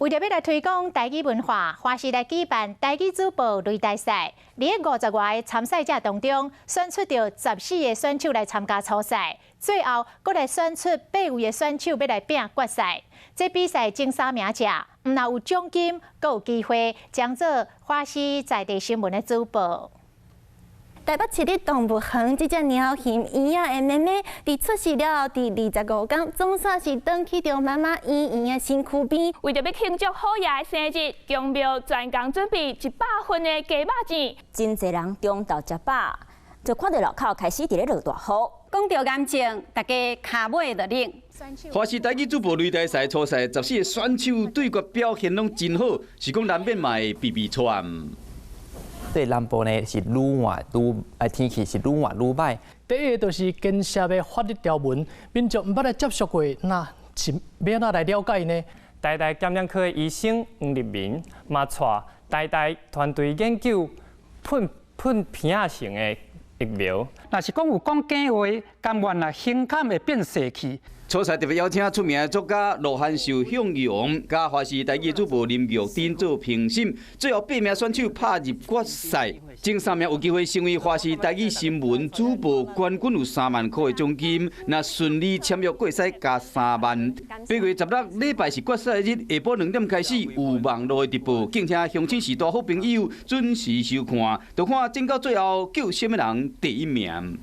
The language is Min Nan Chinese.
為著欲來推廣台語文化，華視來舉辦台語主播擂台賽。佇咧50外個參賽者當中，選出著14個選手來參加初賽，最後閣來選出八位的選手欲來拚決賽。這比賽前三名者，毋但有獎金，閣有機會將做華視在地新聞的主播。台北市立動物園這隻貓熊圓仔的妹妹，佇出世了後，佇25天，總算是轉去著媽媽圓圓的身軀邊。為著欲慶祝虎爺的生日，宮廟專工準備100份的雞肉醬。真濟人中晝食飽，就看著路口開始佇咧落大雨。講著癌症，大家跤尾就冷。華視台語主播擂台賽初賽，14個選手對決表現攏真好，是講難免嘛會避避喘。對南部呢是愈換愈，天氣是愈換愈䆀。第一个就是牽涉的法律條文，民眾毋捌來接觸過，那是欲按怎來了解呢？台大感染科的醫生黃立民嘛帶台大團隊研究噴噴鼻仔型的疫苗。若是講有講假話，甘願啊胸坎會變細去。初賽特別邀請出名的作家羅韓壽向陽，佮華視台語主播林玉珍做評審，最後八名選手拍入決賽，前三名有機會成為華視台語新聞主播冠軍，有3萬箍的獎金。若順利簽約過賽加3萬。8月16禮拜是決賽日，下晡2點開始有網路的直播，敬請鄉親序大好朋友準時收看，就看爭到最後叫啥物人第一名。